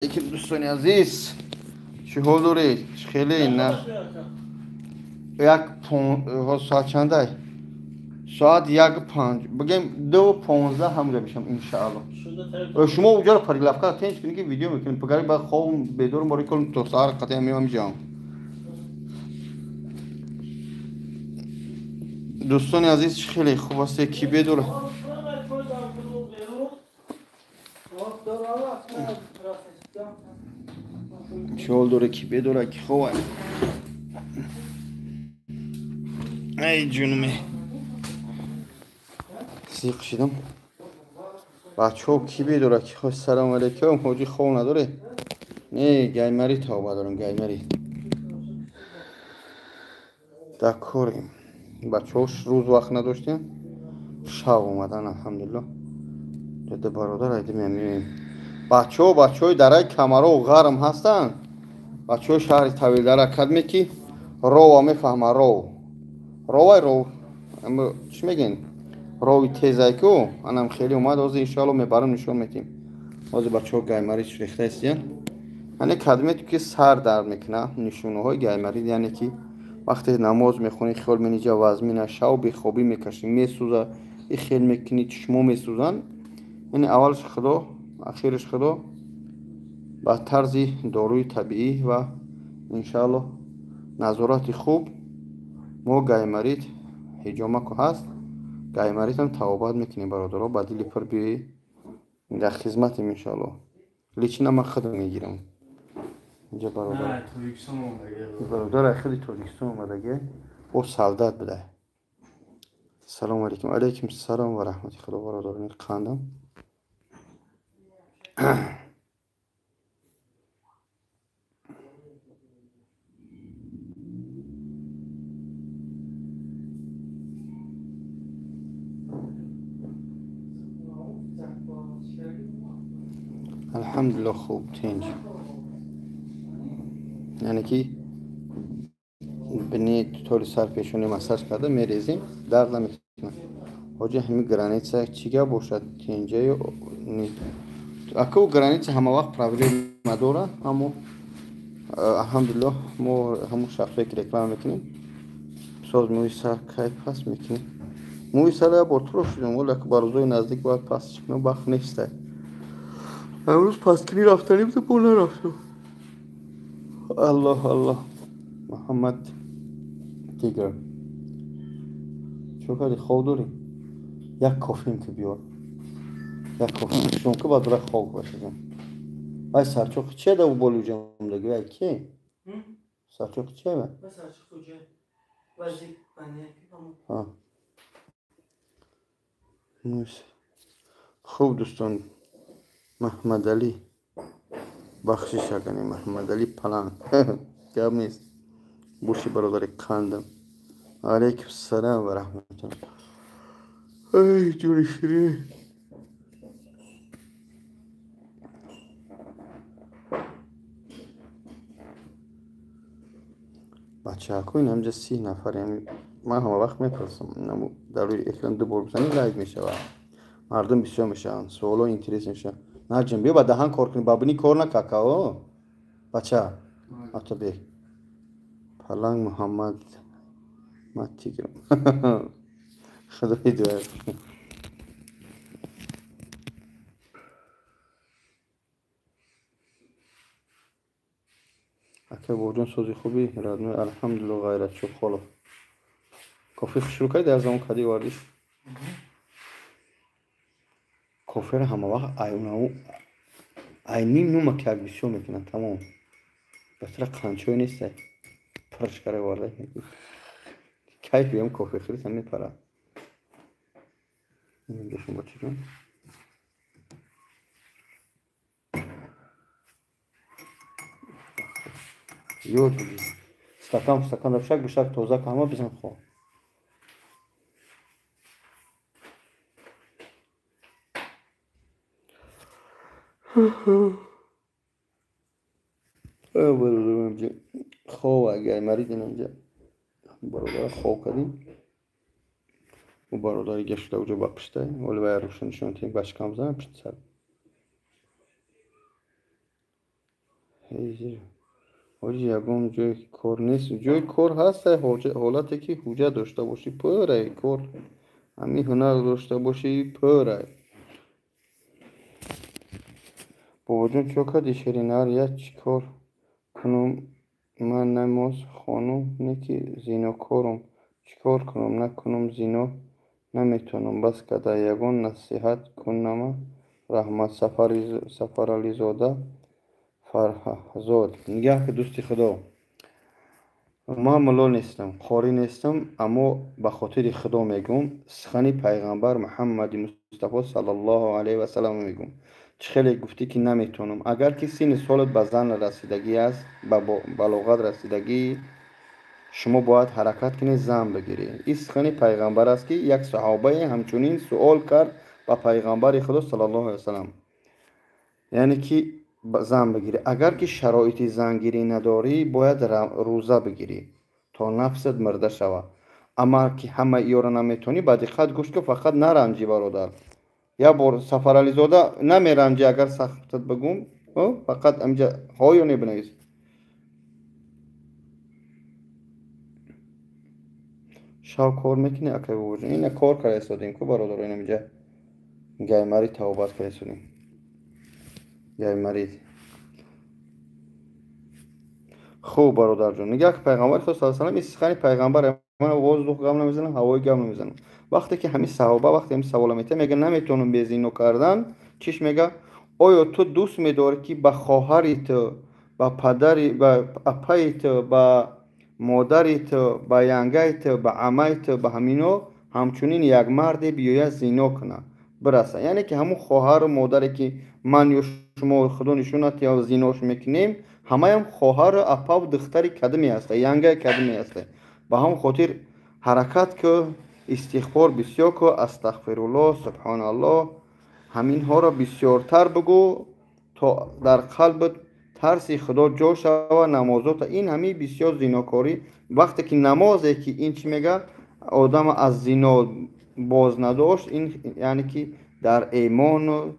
Алейкум, дӯстони азиз, чӣ ҳол доред? Хеле на як соат чандай? Соат 1:05, бигем 2:15 ҳамҷа мешам, иншаалло. Шумо уҷаро парилавка тенч кунед, ки видео мекунем. Пагари ба хобм бедорм, бори кулм то саҳар қатъи меоям ҷам. Дӯстони азиз, хеле хуб ҳастед, ки бедора? Чӣ ҳол доре, ки бедора, ки хова? Ай ҷунуме, зиқ шидам. Бачаҳо, ки бедора, ки хо? Салому алейкум, ҳоҷӣ, хов надоре? Не, гаймари тавба дорам, гаймари дар корем. Бачаҳо рӯз вақт надоштем, шав омадан, алҳамдулилло. Деда бародар, айда меоем. Бачаҳо, бачаҳои дараи Камаро ғарм ҳастанд, бачаҳои шаҳри Тавилдара, кадме ки рова мефаҳма, ров ровай, ров чӣ мегӯен, рови тезай ку, анам хеле омад. Ҳозир иншоалло мебарам, нишон метим. Ҳозир бачаҳо гаймари рехта истиян. Яъне кадме ки сар дард мекуна, нишонаҳои гаймари, яъне ки вақте намоз мехонӣ, хиёл мениҷа вазмина, шав бехобӣ мекашӣ, месӯза, и хел мекунӣ, чишмо месӯзанд. Яъне аввалш Худо, ахираш Худо, ба тарзи доруи табиӣ ва иншаалло назорати хуб мо гаймарит ҳиҷома ку ҳаст, гаймаритам тавобат мекунем. Бародаро, ба дили пур биёӣ, дар хизматем, иншаалло. Лично ман худам мегирам инҷа. Бародар, бародар худи Тоҷикистон омадаги, о солдат буда. Салому алейкум. Алейкум салом ва раҳмати Худо, бародарони қандам. Алҳамдулилло, хуб, тинҷ. Яъне ки бини тори сар пешони массаж карда мерезем, дард намекунад. Ҳоҷа, ҳами граница чӣ гап бошад, тинҷаю? Аку граница ҳама вақт проблема дорад, аммо алҳамдулилло, мо ҳамон шахсое ки реклама мекунем, соз мӯи сар кай паст мекунем? Мӯи сар як бор туро шудем, вале ба рӯзои наздик бояд паст кунем, вақт нестай. Имрӯз пасткунӣ рафтанӣ буд, бо нарафтам. Аллоҳ, Аллоҳ. Муҳаммад Тигр, чӣ кардӣ, хоб дорӣ? Як кофем ки биёр, як кофе шум ки, баъд бира хоб бошадам. Вай сарчоқи чия да болиҷа омдаги? Вай ки сарчоқи чия? Ва хуб, дӯстон, Маҳмадалӣ, бахшиш акани, Маҳмадалӣ Паланг, гап нест, боши, бародари қандам. Алейкум салам ва раҳматулло. Ай ҷони ширин. Бачаҳако, ин ҳамҷа 30 нафар. Ман ҳама вақт мепурсам, дар рӯи экран ду бор бизанӣ, лайк мешавад, мардум бисёр мешаванд, суоло интерес мешаванд. Наҷм, биё, ба даҳан кор кунӣ, ба бинӣ кор накакао, бача. Атабек Паланг, Муҳаммад Матигр, Худо ҳидоят. Ака Бобоҷон, сози хуби, родной? Алҳамдулилло, Ғайратчо Холов. Кофе шурӯъ кардӣ? Дар замон кардӣ варзиш? Коферо ҳама вақт айнау ай ним нума ки як бисёр мекунад, тамом. Батра қанчой нестай, пурш кара варда, кайф биём, кофе хӯритам мепарад. Инҷошон, бачаҷон. Ёд стакан, стакан дабшак бишак, тоза ка, ҳама бизан, хо. Хоб агар марид, инҷа бародар хоб кардем. Ӯ бародари гашта уҷо ба пушта, вале вай рӯшан нишон тем, бачкам зан пушти сар. Ҳоҷи, ягон ҷои кор нест? Ҷои кор ҳаст, ҳолате ки ҳуҷҷат дошта бошӣ, пурай кор. Ҳамин ҳунар дошта бошӣ, пурай. Бобоҷон, чӣ кардӣ, Ширинар? Я чӣ кор кунум? Ман намоз хонум, не ки зинокорум. Чӣ кор кунум? Накунум, зино наметавонам. Бас када, ягон насиҳат кунама. Раҳмат. Сафарализода Фарҳзод. Нигаҳ ки, дӯсти Худо, ман мулло нестам, қорӣ нестам, аммо ба хотири Худо мегӯм, сухани пайғамбар Муҳаммади Мустафо саллаллоҳу алайҳи васаллам мегӯм. Чӣ хеле гуфтӣ ки наметавонам. Агар ки синни солат ба зан расидагӣ аст, ба балоғат расидагӣ, шумо бояд ҳаракат кунед, зан бигиред. Ин сухани пайғамбар аст, ки як саҳобае ҳамчунин суол кард ба пайғамбари Худо саллаллоҳу алайҳи васаллам, яъне ки зан бигирӣ. Агар ки шароити зангирӣ надорӣ, бояд рӯза бигирӣ то нафсат мирда шавад. Аммо ки ҳама иёро наметавонӣ, ба диққат гӯш кун, фақат наранҷӣ, бародар. Як бор Сафарализода намеранҷӣ, агар сахтат бигӯм, фақат амҷа ҳоё не бинавис. Шав кор мекунӣ, акай бобоҷон? Ина кор карда истодем ку, бародаро, инамҷа гаймари тавбат карда истодем. Гаймари. Хуб, бародарҷон, нигаҳ ки пайғамбари Худо саллаллоҳу алайҳи васаллам, ин сухани пайғамбар, ман воздух гап намезанам, ҳавои гап намезанам. Вақте ки ҳамин саҳоба вақте ҳамин савола метиҳад, мега наметавонам бе зино кардан, чиш мега? Оё ту дӯст медорӣ, ки ба хоҳари ту, ба падари, ба апаи ту, ба модари ту, ба янгаи ту, ба амаи ту, ба ҳамино ҳамчунин як марде биёяд зино кунад, бираса? Яъне ки ҳамун хоҳару модаре ки ман ё шумо Худо нишонат ё зинош мекунем, ҳамаям хоҳару апаву духтари кадаме ҳаста, янгаи кадаме ҳаста. Ба ҳамон хотир ҳаракат ку, истиғфор бисёр ку, астағфируллоҳ, субҳоналлоҳ, ҳаминҳоро бисёртар бигӯ, то дар қалбат тарси Худо ҷо шава, намозота. Ин ҳамин бисёр зинокорӣ. Вақте ки намозе ки ин чӣ мега, одама аз зино боз надошт, ин яъне ки дар имону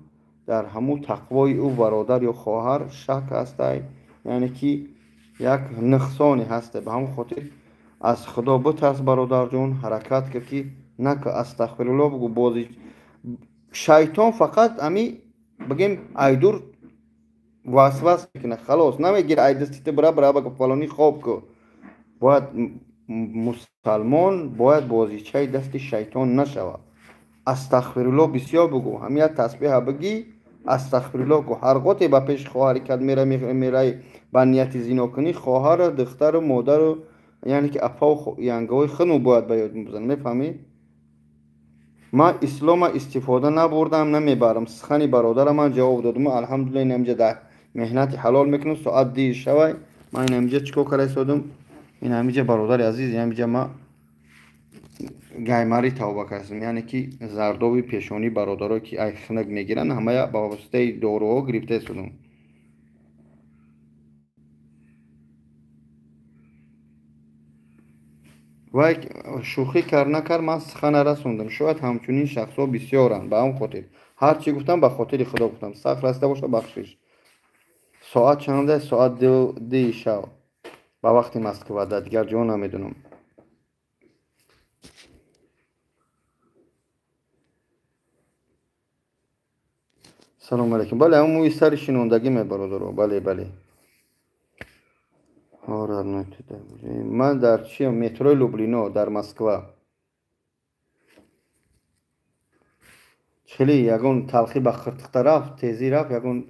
дар ҳамун тақвои ӯ бародар ё хоҳар шак ҳастай, яъне ки як нуқсоне ҳаста. Ба ҳамон хотир аз Худо битарс, бародарҷон, ҳаракат кар ки нака, астағфируллоҳ бигӯ. Бози шайтон фақат ҳами бигем айдур васвас мекунад, халос намегира, ай дасти ту бира бира ба фалонӣ хоб ку. Бояд мусалмон бояд бозичаи дасти шайтон нашавад. Астағфируллоҳ бисёр бигӯ, ҳамин як тасбеҳа бигӣ, астағфируллоҳ гӯ. Ҳар готе ба пеши хоҳари кад мераи ба нияти зино кунӣ, хоҳару духтару модару яъне ки апаву янгаҳои худмо бояд ба ёд бизанӣ. Мефаҳмӣ? Ман ислома истифода набурдам, намебарам. Сухани бародарам ман ҷавоб додам. Алҳамдулилла, инамҷа дар меҳнати ҳалол мекунам, соат дир шавай. Ман инамҷа чӣ кор карда истодам? Инамҷа, бародари азиз, инамҷа ман гаймари тавба кардам, яъне ки зардоби пешонӣ бародаро ки ай хунак мегиранд, ҳамая ба воситаи доруҳо гирифта истодам. Вай шӯхӣ кард накард, ман сухана расондам. Шояд ҳамчунин шахсҳо бисёранд. Ба ҳамон хотир ҳар чӣ гуфтам, ба хотири Худо гуфтам. Сахт расида боша, бахшиш. Соат чанда? Соат 2 шаб ба вақти Москва, дар дигар ҷо намедонам. Салому алайкум. Бале, ҳамон мӯи сари шинондагӣ мебародаро. Бале, бале. Ман дар чи метрои Люблино дар Москва. Хеле ягон талхӣ ба қиртиқта рафт, тезӣ рафт, ягон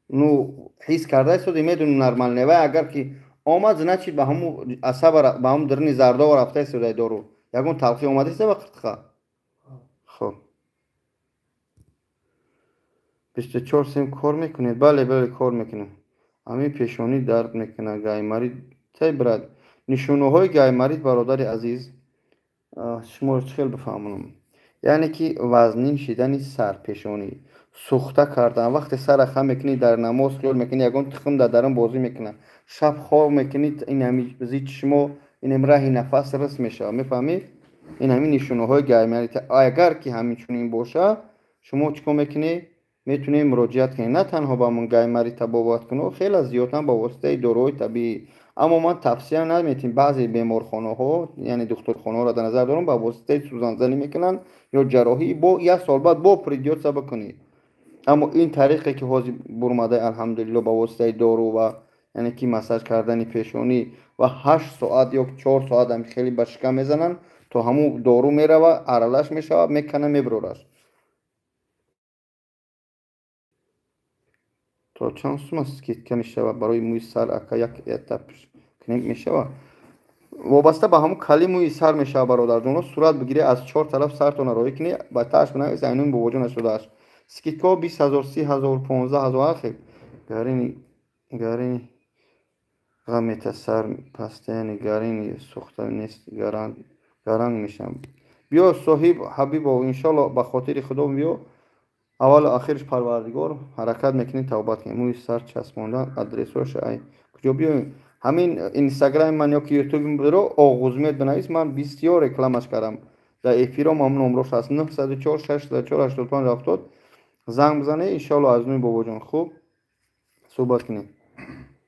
ну ҳис карда истоди, медонӣ нормал не. Вай агар ки омад, значит ба ҳамун асаба, ба ҳамун даруни зардова рафта истодаи дору. Ягон талхӣ омада истода ба қиртиқа? Хоб. 24 сем кор мекунед? Бале, бале, кор мекунем. Ҳамин пешонӣ дард мекунад, гаймарид. Тай брат, нишонаҳои гаймарид, бародари азиз, шуморо чӣ хел бифаҳмонам? Яъне ки вазнин шидани сар, пешонӣ, сӯхта кардан. Вақте сара хам мекунӣ дар намоз, хиёл мекунӣ ягон тухм дар дарун бозӣ мекунад. Шаб хоб мекунӣ, ин ҳами зичи шумо, ин ҳами раҳи нафас рис мешавад. Мефаҳмед? Ин ҳамин нишонаҳои гаймарид. Агар ки ҳамин чунин бошад, шумо чӣ кор мекунед? Метунем муроҷиат кунем на танҳо ба ман гаймари табобаткунҳо, хеле зиёдтан ба воситаи доруҳои табиӣ. Аммо ман тавсия наметим баъзе беморхонаҳо, яъне духтурхонаҳоро дар назар дорам, ба воситаи сӯзанзанӣ мекунанд ё ҷарроҳӣ, бо як сол баъд бо придётся бикунед. Аммо ин тариқе ки ҳозир бурмада алҳамдулилло ба воситаи дору ва яъне ки массаж кардани пешонӣ ва 8 соат ё 4 соат ҳам хеле ба шикам мезананд, то ҳамун дору мерава, аралаш мешавад, мекана, мебурораш. То чанд сума скидка мешавад барои мӯи сар ака як этап кунем мешавад? Вобаста ба ҳамун кали мӯи сар мешавад бародарҷонҳо, сурат бигиред аз 4 тараф сартона роҳӣ кунед, ба тааш бинавис айнун бобоҷон нашудааст. Скидкаҳо 20 000, 30 000, 15 000 ҳар хел. Гарини ғамета сар пастаяни гарини сӯхта нест, гаранг мешавам. Биё соҳиб Ҳабибов, иншолло ба хотири Худо биё. Аввалу ахирш Парвардигор ҳаракат мекунем, тавбат кунем. Мӯи сар часпондан адресҳояш ай куҷо биёем? Ҳамин инстаграми ман ё ки ютуби биро Оғузмед бинавис, ман бисёр рекламаш кардам. Дар эфиром ҳамун номрош ҳаст 904 604 85 70. Занг бизанед, иншолло аз нӯи бобоҷон хуб суҳбат кунем.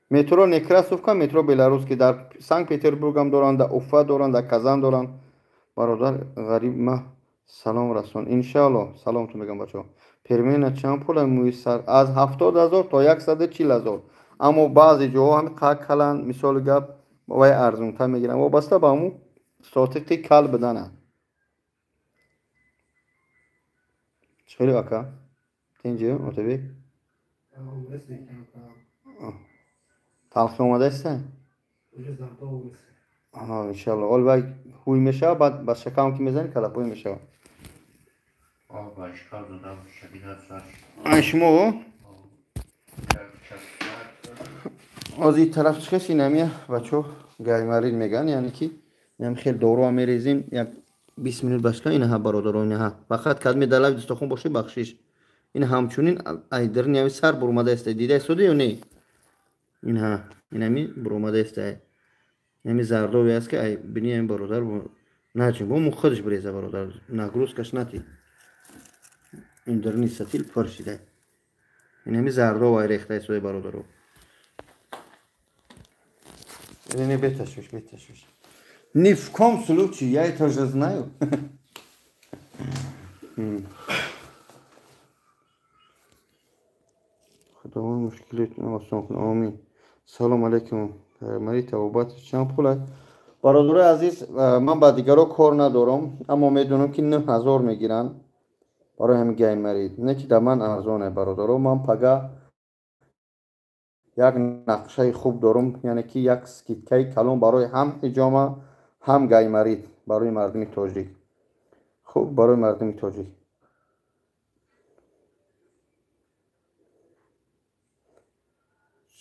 Метро Некрасовка, метро Беларусский дар Санкт-Петербургам доранд, дар Уфа доранд, дар Казан доранд. Бародар ғариб ма салом расон. Иншалло саломтон мегам бачаҳо. Пермена чанд пул мӯи сар? Аз 70 000 то 140 000. Аммо баъзе ҷоҳо ҳами каланд, мисоли гап вай арзонтар мегиранд. Вобаста ба ҳамун сотиқи кал бидана. Чӣ хеле ака? Тинҷи Отабек? Талхи омадаиста? Иншалло. Ол вай ҳуй мешавад, баъд ба шакам ки мезанӣ калапӯй мешавад. Шумо ози тараф чӣ хес инамия бачо гаймарин меган, яъне ки инам хел доруа мерезем як 20 минут башка. Инаҳа бародаро, инаҳа фақат кадми далави дастархон бошед, бахшиш. Ин ҳамчунин айдарни ами сар буромада иста, дида истода ё не? Инаҳа инами буромада иста, инами зардове аст ки ай бини ами бародар наҷун бо му худаш биреза бародар, нагрузкаш нати. Ин дарни сатил пур шида, инами зардова рехта истода бародаро. Не беташвиш, беташвиш. Ни в ком случае, я это уже знаю. Худованд мушкилотро осон кунад. Омин. Салом алейкум. Мари тавбат чанд пул аст? Бародарои азиз, ман ба дигаро кор надорам, аммо медонам ки 9000 мегиранд барои ҳамин гаймарид. Не ки дар ман арзон аст бародаро. Ман пага як нақшаи хуб дорам, яъне ки як скидкаи калон барои ҳам ҳиҷома, ҳам гаймарид барои мардуми тоҷик. Хуб, барои мардуми тоҷик.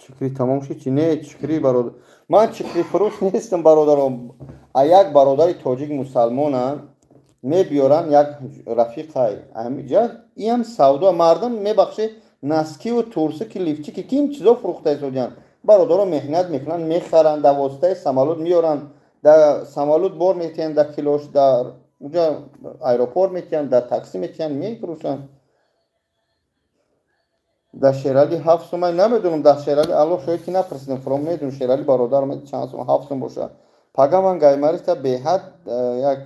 Чикри тамом шуд чи? Не, чикри бародар. Ман чикри фурӯш нестам бародаром. А як бародари тоҷик мусалмонанд, мебиёранд як рафиқай. Ҳамиҷа иам савдо мардум мебахшед, наскиву турсики лифчики ки ин чизо фурӯхта истодиянд. Бародаро меҳнат мекунанд, мехаранд, дар воситаи самолёт меёранд, дар самолёт бор метиҳанд, дар килош, дар уҷа аэропорт метиҳанд, дар такси метиҳанд, мефурӯшанд. Дар Шерали 7 сум, намедонам, дар Шерали Аллоҳ шоҳид ки напурсидам, фуром медонам Шерали бародар чанд сум, 7 сум бошад. Пага ман гаймариста беҳад як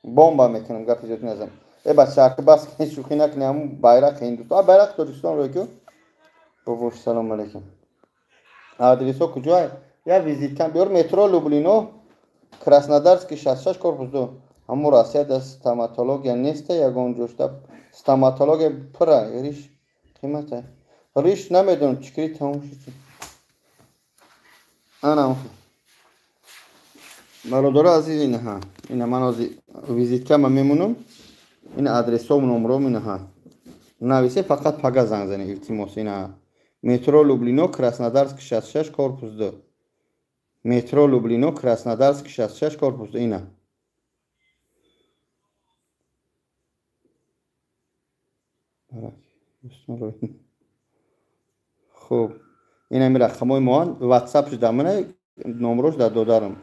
бомба мекунам, гапи зиёд назанам. Э бача, бас кунед, шӯхӣ накунед, ҳамун байрақи Ҳиндустон, а байрақи Тоҷикистон рӯй ку. Бобош, салом алейкум. Адресҳо куҷоа? Я визитка биёр, метро Люблино, Краснодарский 66 корпус 2. Ҳамун Россия дар стоматология неста ягон ҷошта. Стоматология пура, риш қимата. Риш намедонам, чикри тамом шуд. Ана бародаро азиз, инаҳа. Ина ман ҳозир визиткама мемонам. Ин адресом, номром инаҳа. Нависе, фақат пага занг занед, илтимос. Инаҳа. Метро Люблино, Краснодарский 66 корпус 2. Метро Люблино, Краснодарский 66 корпус 2. Ина. Хуб, ин ҳами рақамҳои моанд. Ватсапш дар мана, номрош дар додарам,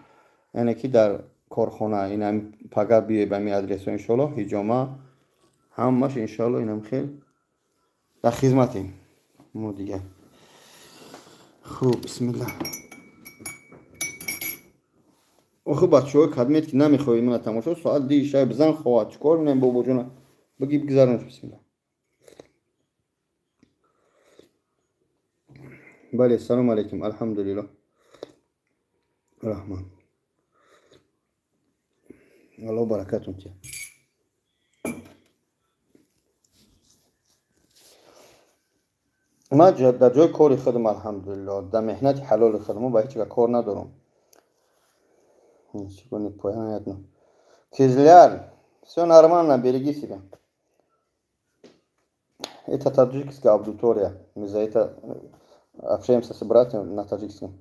яъне ки дар корхона. Ин ҳами пага биёй ба ҳами адресҳо иншоалло, ҳиҷома ҳамаш иншоалло. Инам хел Дар хизматем мо дигар. Хуб, бисмиллаҳ. Охи бачаҳои кадмет ки намехоҳед мана тамошо, соат 2 шаб бизан хоҳад. Чӣ кор менем бобоҷона? Биги бигзаронш, бисмиллаҳ. Бале, салом алейкум, алҳамдулиллоҳ. Раҳман. Аллоҳ баракатун тия. Ман дар ҷои кори худам алҳамдулиллоҳ, дар меҳнати ҳалоли худам ба ҳеҷ ка кор надорам. Сегодня понятно. Кизляр, все нормально, береги себя. Это таджикская аудитория. Мы за это общаемся с братьями на таджикском.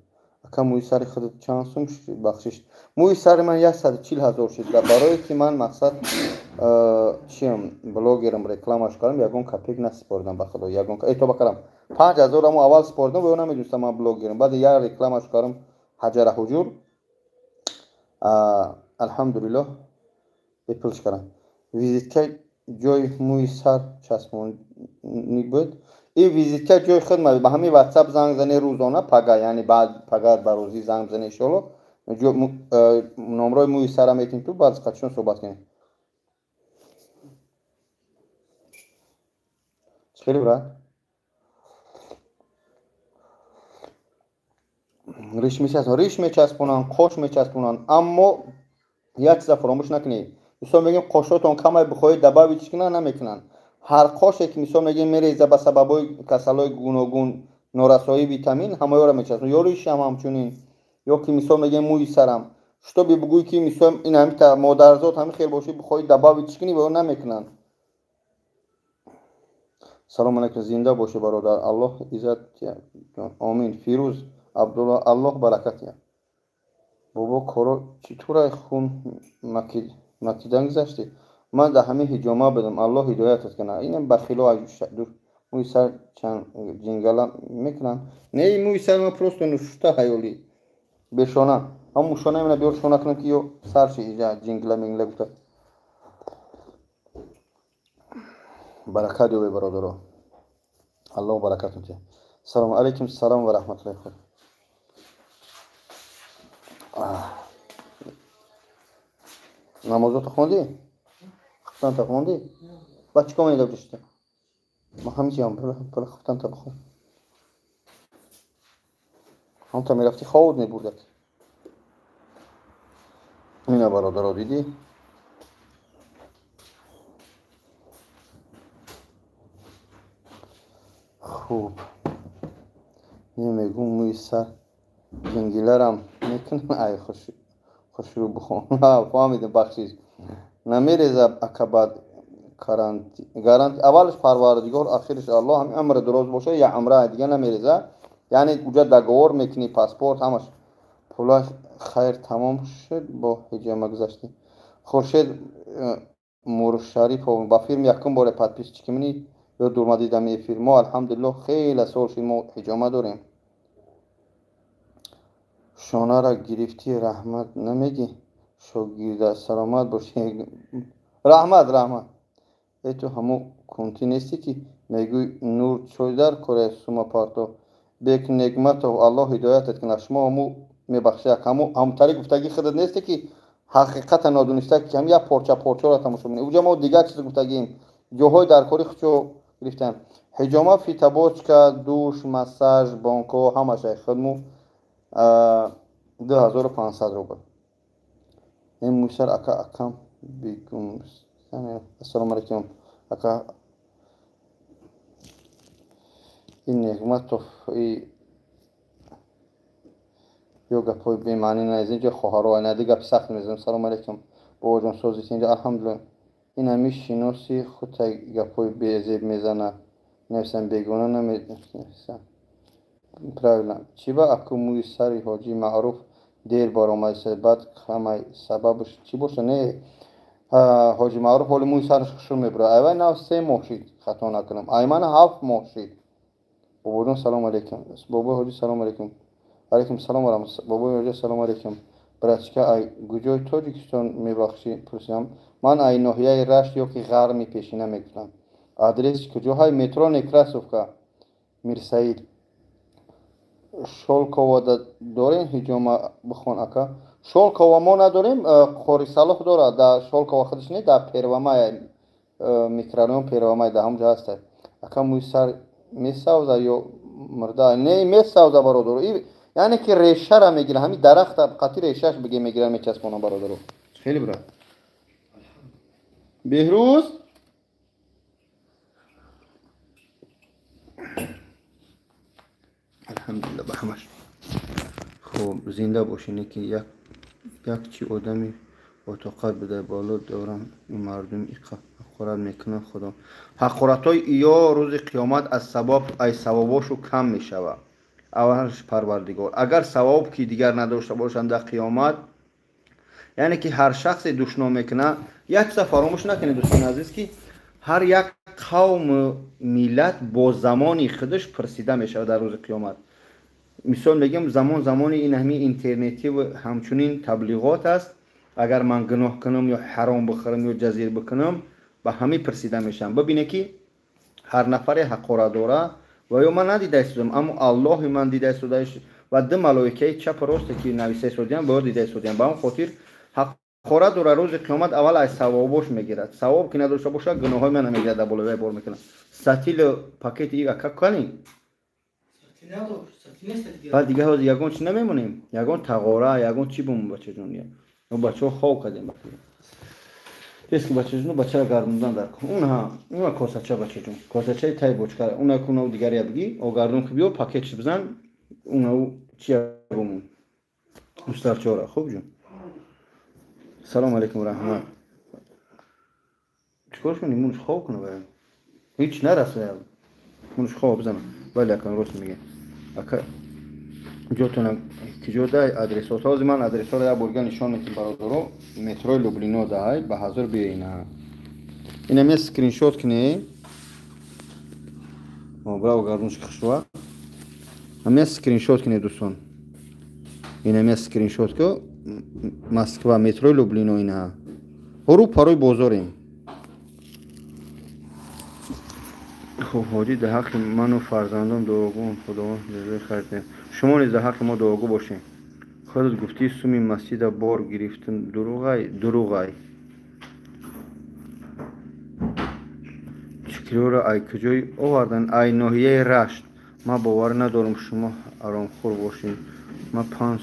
Ака мӯи сари худат чанд сум бахшиш? Мӯи сари ман 140 000 шуд. Барое ки ман мақсад чиам блогерам, рекламаш кардам, ягон копек насипордам ба худо, ягон тоба кардам. 5000 амо аввал сипордам, ва намедонистам ман блогерам. Баъд як рекламаш кардам, ҳаҷара ҳуҷур. Алҳамдулиллоҳ, бепулш кардам. Визитка ҷои мӯи сар часпонӣ буд. Ин визитка ҷои худ ба ҳамин WhatsApp занг зане рӯзона, пага, яъне баъд пага ба рӯзӣ занг бизане иншоалло. Номрои мӯи сара метем ту, баъд қатишон суҳбат кунем. Чӣ хеле брат? Риш мечаспонанд, риш мечаспонанд, қош мечаспонанд, аммо як чиза фаромӯш накунед. Мисол мегӯем қошотон камай бихоҳед добавить кунанд, намекунанд. Ҳар қоше ки мисол мегӯем мереза ба сабабҳои касалҳои гуногун, норасоии витамин, ҳамаёро мечаспонанд. Ё ришам ҳамчунин, ё ки мисол мегӯем мӯи сарам. Шутоби бигӯй ки мисол ин ҳамита модарзод ҳамин хел бошӣ, бихоҳӣ добавить кунӣ, ва ё намекунанд. Салом алейкум, зинда бошӣ бародар, Аллоҳ иззат омин. Фирӯз Абдулло, Аллоҳ баракат диҳад. Бобо коро чӣ турай хун макидан гузаштӣ? Ман дар ҳамин ҳиҷома будам, Аллоҳ ҳидоятат кунад. Инам бахило мӯи сар чанд ҷингала мекунанд. Не, мӯи сар ман просто нушта ҳаёли бешона. Ҳамун шона мена биёр шона кунам ки ё сар ши иҷа ҷингила мингила гуфта. Баракат ёбе бародаро. Аллоҳ баракатун диҳад. Салом алейкум, салом ва раҳматуллоҳи ва. Намозото хондӣ? Хуфтанта хондӣ? Баъд чӣ кор менидаб ҷушта? Ман ҳамин бара хуфтанта бихон. Ҳамта мерафтӣ ховуд мебурдат. Ина бародаро дидӣ? Хуб. Мегӯм мӯи сар ҷингиларам мекунам. Ай хушрӯ бихон. Фаҳмидем, бахшиш. Намереза ака баъд гаранти аввалаш Парвардигор, ахираш Аллоҳ, ҳамин амр дуроз боша, я амра дига намереза. Яъне уҷа договор мекунӣ, паспорт ҳамаш. Пулаш хайр тамом шуд, бо ҳиҷома гузаштӣ. Хуршед Муршарипов ба фирм якум боре подписчики мани ё дурма дидам эфир. Мо алҳамдулиллоҳ хеле сол шуд мо ҳиҷома дорем. Шонара гирифтӣ, раҳмат намегӣ? Шогирда саломат бошӣ. Раҳмат, раҳмат. Э ту ҳамо кунтӣ нестӣ ки мегӯй нур чой дар кора сума парто. Бек Негматов, Аллоҳ ҳидоятат кунад. Шумо ҳамо мебахшед, ҳамо ҳамтари гуфтагӣ худат нестӣ ки ҳақиқата нодониста ки ҳам як порча порчаро тамошо мекунӣ. Уҷа мо дигар чиз гуфтагием. Ҷоҳои даркорӣ худшо гирифтаем. Ҳиҷома, фитобочка, душ, массаж, бонко ҳамаша худму 2500 рубл. Ин мӯйсар ака акам бигум. Ассалому алайкум ака. Ин Неъматов ё гапҳои бемаънӣ наез. Инҷо хоҳаро айнади гапи сахт мезанам. Салому алайкум бобоҷон, созит инҷо алҳамдулиллоҳ. Ин ҳамин шиноси худта гапҳои безеб мезанад. Нависам бегона наменависам. Правильно. Чӣ ба аку мӯи сари ҳоҷи Маъруф дер баромадиста? Баъд ҳамаи сабабаш чӣ боша? Не, ҳоҷи Маъруф ҳоли мӯи сараш хушрӯ мебурад. Айвай нав 3 моҳ шид, хато накунам. Аймана 7 моҳ шид. Бобоҷон салом алейкум. Бобои ҳоҷи салом алейкум. Алейкум салом ва раҳмат. Бобои ҳоҷа салом алейкум. Братчика, ай куҷои Тоҷикистон мебахшӣ? Пурсидам. Ман ай ноҳияи Рашт ё ки Ғарми пешина мегуфтам. Адрес куҷо? Ҳай метро Некрасовка, Мирсаид. Шолкова дорем ҳиҷома бихон ака. Шолкова мо надорем, Қорисалоҳ дорад. Дар Шолкова худаш не, дар Первомай, микрорайон Первомай, дар ҳамонҷо ҳаста. Ака мӯи сар месавза ё мурда? Не, месавза бародаро. Яъне ки решара мегирад, ҳамин дарахта қати решаш биге мегирад, мечаспонам бародаро. Хеле брат. Беҳрӯз алҳамдулилла ба ҳамаш. Хуб, зинда бошед, ки як чи одами ботоқат буда боло дорам. Мардум иқа ҳақорат мекунанд. Худо ҳақоратҳои иё рӯзи қиёмат аз сабаб ай савобошу кам мешавад. Аввалаш Парвардигор агар савоб ки дигар надошта бошанд дар қиёмат, яъне ки ҳар шахсе душном мекунад. Як чиза фаромӯш накунед дӯстони азиз, ки ҳар як қавму миллат бо замони худаш пурсида мешавад дар рӯзи қиёмат. Мисол мегӯям, замон замони ин ҳамин интернетӣ ва ҳамчунин таблиғот аст. Агар ман гуноҳ кунам ё ҳаром бихӯрам ё ҷазир бикунам, ба ҳамин пурсида мешавам. Бибине ки ҳар нафаре ҳақорат дора ва ё ман надида истодам, аммо Аллоҳи ман дида истода ва ду малоикаи чапу росте ки нависта истодиям, ба ё дида истодиям. Ба он хотир ҳақорат дора рӯзи қиёмат аввал аз савобош мегирад. Савоб ки надошта бошад, гуноҳҳои ман мегирад, дар болои бор мекунад. Сатилу пакети ига кани? Баъд дига ҳозир ягон чи намемонем, ягон тағора, ягон чи бумон бачаҷон. Мо бачаҳо хоб кардем. Тез ки бачаҷон, бачаро гардондан дар кун. Уна, уна косача бачаҷон. Косачаи тай бочкара. Уна куна дигария бигӣ, о гардон ки биё пакетш бизан, уна чия бумон. Устарчора, хуб ҷон. Салом алейкум раҳмат. Чикор кунем? Мунш хоб кунам бая. Ҳеч нарасая. Мунш хоб бизанам. Вале акан рост меге. Ака ҷотона киҷо дай адресот. Ҳозир ман адресҳоро як борга нишон медиҳам бародаро. Метрои Люблино дай ба ҳазор биёина. Инам я скриншот кунед. Браво гардончик хушва. Ҳам я скриншот кунед дӯстон. Инам я скриншот ку Москва метрои Люблино ина. Ҳуру парои бозорем. Хуб, ҳоҷӣ дар ҳаққи ману фарзандон дуогӯ, Худованд ҷазои хайр диҳад. Шумо низ дар ҳаққи мо дуогӯ бошед. Худат гуфтӣ суми масҷида бор гирифтам, дурӯғай, дурӯғай. Чикриёро ай куҷой овардан? Ай ноҳияи Рашт. Ман бовар надорам шумо аромхӯр бошед. Ман 5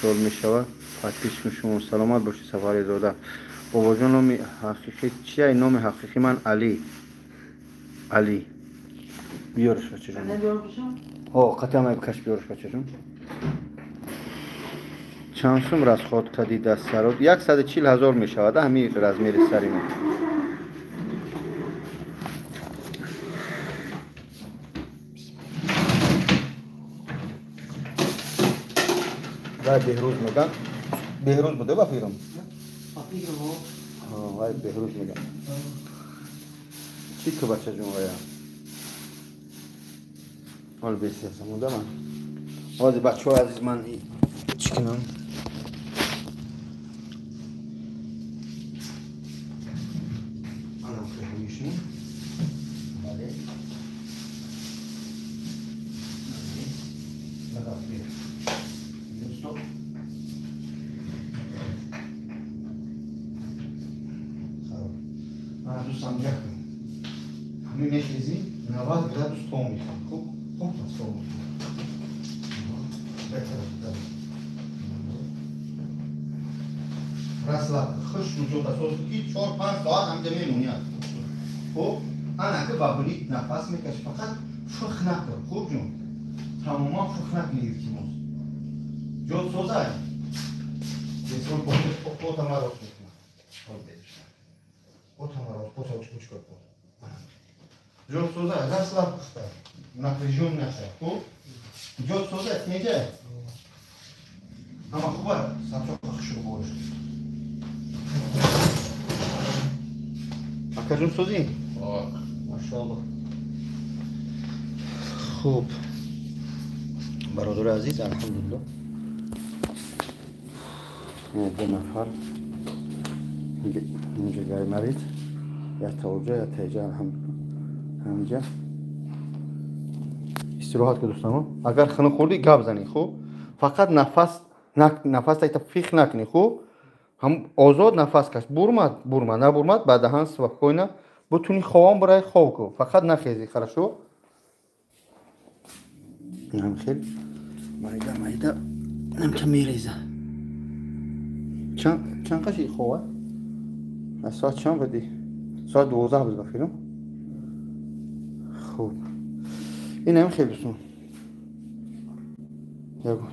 сол мешавад подписчикам шумо. Саломат бошед Сафаризода. Бобоҷон, номи ҳақиқӣ чия? Номи ҳақиқи ман Алӣ. Алӣ. Биёрш бачаҷон. Ҳо, қатъан бикаш биёрш бачаҷон. Чанд сум расход кардӣ дар сарот? 140 000 мешавад ҳамин размери сари мо. Вай Беҳрӯз меган. Беҳрӯз буда ба фикрам? Вай Беҳрӯз меган. Чӣ ку бачаҷон вая? Ҳол бесиаса монда ман. Ҳозир бачаҳои азиз ман чӣ кунам? Бале. Дӯстам як ҳамин мехезӣ 90 градус то мехӯрӣ. Хуб, хуб пас то мехӯрӣ. Расла хуш вуҷуда соз ки 4-5 соат ҳамҷа мемонӣ. Хуб, ана ки ба булит нафас мекашӣ, фақат фих накун. Хуб ҷон, тамоман фих накунӣ илтимос. Ҷо созай. Бесон пота маро мекунам. Пота маро, пота учкучка пот. Ҷо созай, расла пухта. Напряжён наша. Хуб? Ҷо созай, неҷа? Ама хуба, сабчоқ хушрӯ бориш. Акаҷон созӣ? Машоаллоҳ. Хуб. Бародари азиз, алҳамдулиллоҳ. Ду нафар инҷо гаймарид. Якта оҷа, якта иҷа, алҳамдулилла. Ҳаминҷа истироҳат ку, дӯстон. Агар хунук хӯрдӣ, гап занӣ, хуб? Фақат нафас нафас тайта фих накунӣ, хуб? Ҳам озод нафас каш. Бурмад, бурмад, набурмад, ба даҳан спокойно бутуни ховон барай, хов ку. Фақат нахези, хорошо? Инам хел майда майда намта мереза. Чанд қаши хова? Аз соат чанд будӣ? Соат 12 буд, ба филм. Хуб, инам хел, дӯстон.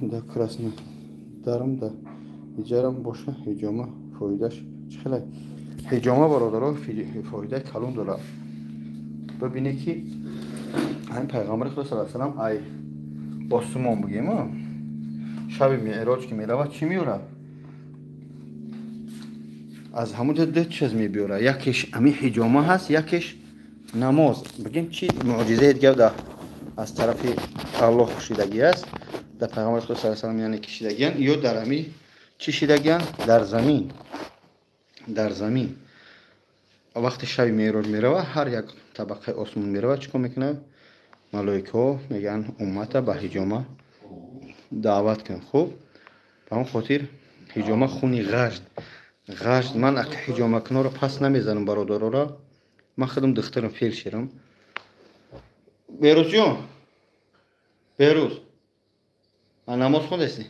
Да Краснодарам, да иҷарам боша, ҳиҷома фоидаш чӣ хелай? Ҳиҷома, бародаро, фоидаи калон дорад. Бибине, ки ҳамин пайғамбари Худо сал салам ай осмон, бигем, шаби меъроҷ ки меравад, чӣ меорад? Аз ҳамун ду чиз мебиёрад: якеш ҳамин ҳиҷома ҳаст, якеш намоз. Бигем, чи муъҷизаи дигар да аз тарафи Аллоҳ шидагӣ аст дар пайғамбари Худо сал салам, яъне ки шидагиян ё дар ҳами чӣ шидагиян, дар замин, дар замин. Вақте шаби меъроҷ меравад, ҳар як табақаи осмон меравад, чӣ кор мекунад? Малоикаҳо мегӯянд: «Уммата ба ҳиҷома даъват кун». Хуб, ба он хотир ҳиҷома хуни ғажд. Ман ҳиҷомакунҳоро пас намезанам, бародарора. Ман худам духтарам, фелшерам. Берӯзҷон, Берӯз, намоз хондасти?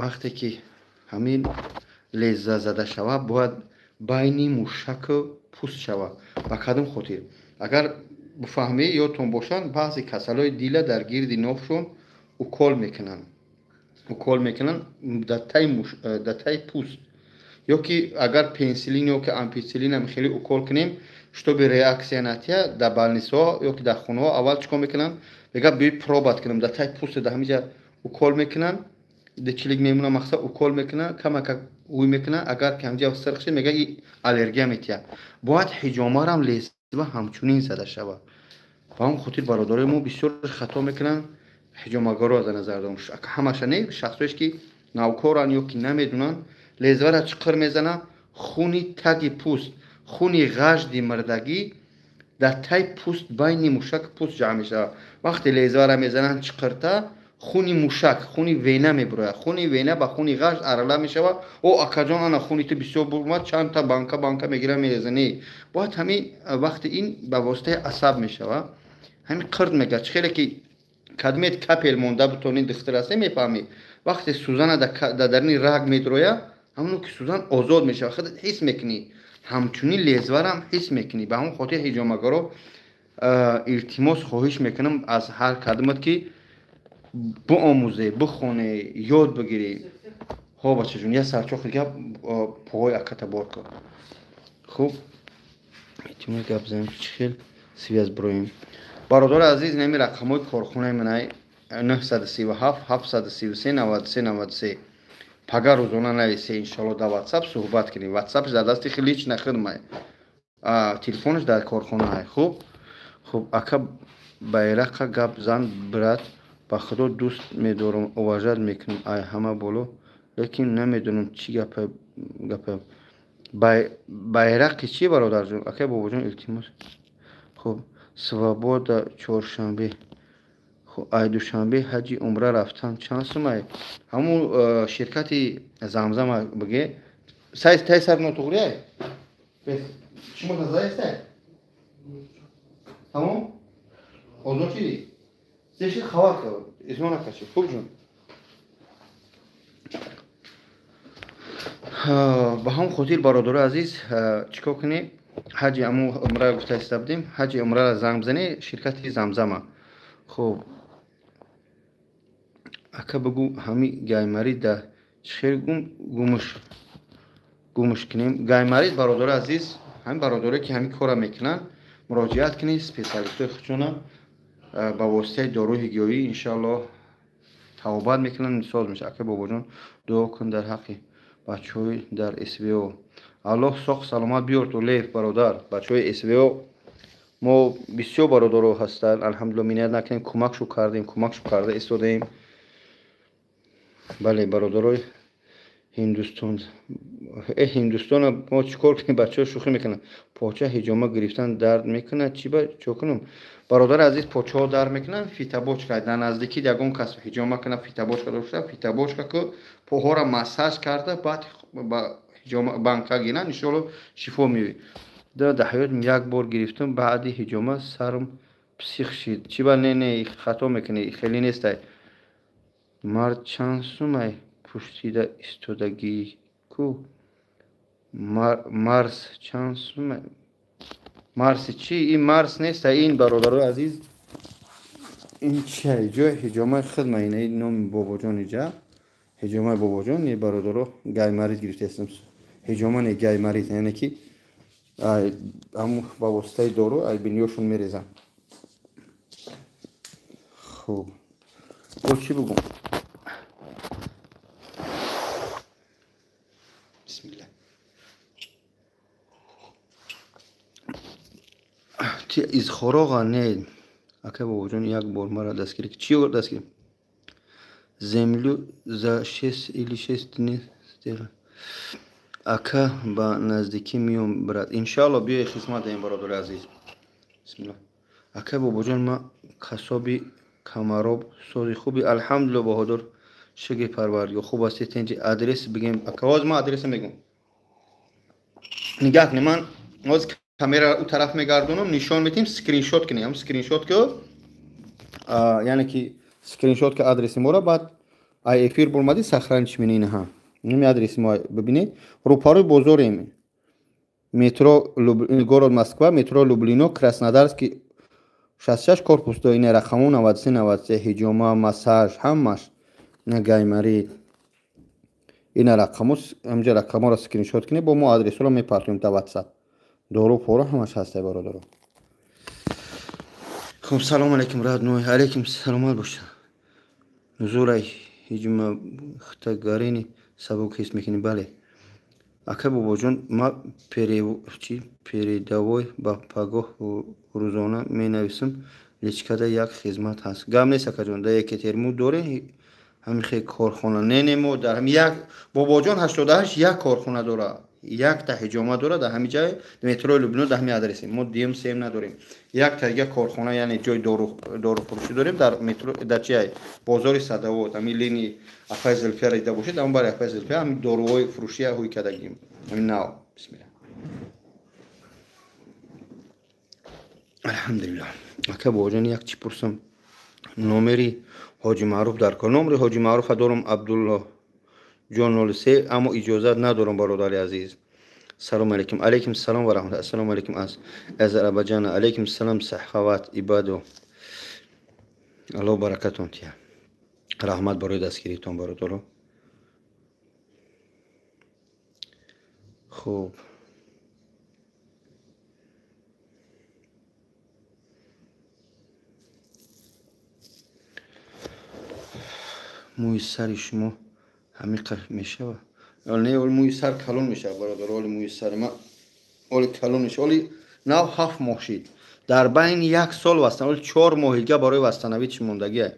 Вақте ки ҳамин леза зада шавад, бояд байни мушаку пӯст шавад. Ба кадом хотир? Агар бифаҳмӣ, ёдтон бошанд, баъзе касалҳои дила дар гирди нофшон укол мекунанд, укол мекунанд дар таи пӯст, ё ки агар пенсилин ё ки ампитсилинам хеле укол кунем, чтобы реаксия натия, дар больницаҳо ё ки дар хонаҳо аввал чӣ кор мекунанд? Мегӯяд: «Биёй, пробовать кунам». Дар таи пӯсти дар ҳамиҷа укол мекунанд, чилик мемонад, мақсад, укол мекунанд, камака ӯй мекунанд. Агар ки ҳамҷа сирх шид, мегӯяд, и аллергия метиҳад. Бояд ҳиҷомарам лезва ҳамчунин зада шавад. Ба он хотир бародарои мо бисёр хато мекунанд, ҳиҷомагаро дар назар дорам, ҳамаша не, шахсоеш ки навкоранд ё ки намедонанд. Лезвара чиқир мезанад, хуни таги пӯст, хуни ғажди мирдагӣ дар таи пӯст, байни мушак пӯст ҷамъ мешавад. Вақте лезвара мезананд чиқирта, хуни мушак, хуни вена мебурояд. Хуни вена ба хуни ғажд арала мешавад. О, акаҷон, ана хуни ту бисёр бурмад, чандта банка банка мегира, мереза. Не, бояд ҳамин вақти ин ба воситаи асаб мешавад. Ҳамин қирд мегӯяд, чӣ хеле ки кадмет капель монда бутони, духтур ҳасте, мефаҳмӣ. Вақте сӯзана дар дарини раг медрояд, ҳамоно ки сӯзан озод мешавад, худат ҳис мекунӣ. Ҳамчунин лезварам ҳис мекунӣ. Ба ҳамон хотир ҳиҷомагаро илтимос, хоҳиш мекунам аз ҳар кадомат, ки биомӯзе, бихоне, ёд бигирӣ. Ҳо, бачаҷон, як сарчохи гап поҳои аката бор кун. Хуб, илтимос, гап занем, чӣ хел связь бироем? Бародари азиз, нами рақамҳои корхонаи манай: 937 733 93 93. Пага рӯзона нависе, иншалло, дар Ватсап суҳбат кунем. Ватсапш дар дасти лично хидмай, телефонаш дар корхонаай. Хуб, хуб, ака, байрақа гап зан. Брат, ба Худо дӯст медорам, уважать мекунам, ай ҳама боло, лекин намедонам чӣ гапа. Гапа байрақи чи, бародарҷон? Акай Бобоҷон, илтимос. Хуб, свобода чоршанбе, ай Душанбе ҳаҷи умра рафтан чанд сумай? Ҳамун ширкати Замзама биге. Тай сар нотуғрияй, шумо тазаестай, тамом, озод шидӣ, зеши хабар кард, измо накаши. Хуб ҷон, ба ҳамон хотир, бародари азиз, чӣ кор кунӣ? Ҳаҷи аму умра гуфта иста будем, ҳаҷи умрара занг бизанӣ, ширкати Замзама. Хуб, ака, бигӯ, ҳами гаймарид да чӣ хел гумуш гумуш кунем гаймарид? Бародари азиз, ҳамин бародаре ки ҳамин корра мекунанд, муроҷиат кунед специалистҳои худшона, ба воситаи доруи гиёҳӣ иншоаллоҳ табобат мекунанд, соз мешавад. Ака Бобоҷон, дуо кун дар ҳаққи бачаҳои дар СВО, Аллоҳ соқ саломат биёр ту. Лев бародар, бачаҳои СВО мо бисёр бародаро ҳастанд, алҳамдулилла, миннат накунем, кӯмакшу кардем, кӯмакшу карда истодаем. Бале, бародарои Ҳиндустон. Ҳиндустона мо чӣ кор кунем? Бачаҳо шӯхӣ мекунанд. Поча ҳиҷома гирифтан дард мекунад, чӣ ба чо кунам? Бародари азиз, почаҳо дард мекунанд, фитобочка дар наздикӣ ягон кас ҳиҷома кунад, фитобочка дошта, фитобочка ку поҳоро массаж карда, баъд ба ҳиҷома банка гиранд, иншоалло шифо меёбед. Дар ҳаёт як бор гирифтам, баъди ҳиҷома сарам псих шид. Чӣ ба? Не, не, хато мекунӣ, хеле нестай. Мард чанд сумай пуштида истодагӣ ку? Марс чанд сумай? Марси чӣ? Ин марс нест, ин бародарои азиз, ин чия? Ҷои ҳиҷомаи хидма, ин номи бобоҷон, иҷа ҳиҷомаи бобоҷон. Не, бародаро, гаймарит гирифтаистам. Ҳиҷома не, гаймарит, яъне ки ҳамун ба воситаи дору ай бинёшон мерезам. Хуб, бо чӣ бугум? Бисмилла. Ти изхороға не, ака бобоҷон, як бор мара дастгирӣ. Чӣ дастгирӣ? Землю за шесть или шесть дней сделал. Ака, ба наздикӣ миём, брат. Иншаалло, биёи, хизмат даем, бародари азиз. Бисмилла. Ака бобоҷон, ма касоби камароб сози хуби, алҳамдулилла, баҳодур, шукри парвардигор, хуб ҳастед, тинҷи. Адрес бигем, ака? Ҳозир ман адреса мегӯм, нигаҳ кунед. Ман ҳозир камера у тараф мегардонам, нишон метиҳем, скриншот кунем, скриншот ку, яъне ки скриншот ки адреси моро, баъд ай эфир бурмадӣ, сохранить мени. Инаҳа, ин адреси мо, бибинед, рӯпарӯи бозорем, метро, город Москва, метро Люблино, Краснодарский 66, корпус 2. Ина рақаму 93 93. Ҳиҷома, массаж, ҳамаш, ина гаймарит, ина рақаму. Ҳамҷа рақаморо скриншот кунед, бо мо адресҳоро мепартоем дар WhatsApp. Дору пору ҳамаш ҳастай, бародаро. Хуб, салому алайкум, родной. Алайкум, саломат бошед. Зурай ҳиҷма хтагарини сабук ҳис мекунӣ? Бале. Ака бобоҷон, ма чи передовой ба пагоҳ рӯзона менависам личкада, як хизмат ҳаст. Гап нест, акаҷон. Дар Екатеринбург доре ҳамин хел корхона? Не, не, мо дар ҳами як бобоҷон 88 як корхона дора, якта ҳиҷома дора дар ҳами ҷай, метрои Люблино, дар ҳами адреси мо. Дуюм, сеюм надорем. Якта дига корхона, яъне ҷои доруфурӯшӣ дорем дар метро, дар чиай, бозори Садовод, ҳами лини апаи Зулфияро дида бошед, ҳамон бари апаи Зулфия ҳами доруҳои фурӯшия ҳуй кардагим, ҳамин нав. Бисмилла, алҳамдулилло. Ака бобоҷон, як чӣ пурсам, номери ҳоҷи Маъруф дар кор. Номери ҳоҷи Маъруфа дорам, Абдулло ҷон 03, аммо иҷозат надорам, бародари азиз. Салому алейкум. Алейкум салом ва раҳматуллоҳ. Ассалому алейкум аз Азарбайҷана. Алейкум салом, Сахават Ибадо, Аллоҳ баракатон тия. Раҳмат барои дастгиритон, бародаро. Хуб, мӯи сари шумо ҳамиқа мешавад? Не, оли мӯи сар калон мешавад, бародар. Оли мӯи сари ма оли калон мешавад. Оли нав 7 моҳ шид. Дар байни як сол вастан, оли 4 моҳи дига барои восстановить мондагия.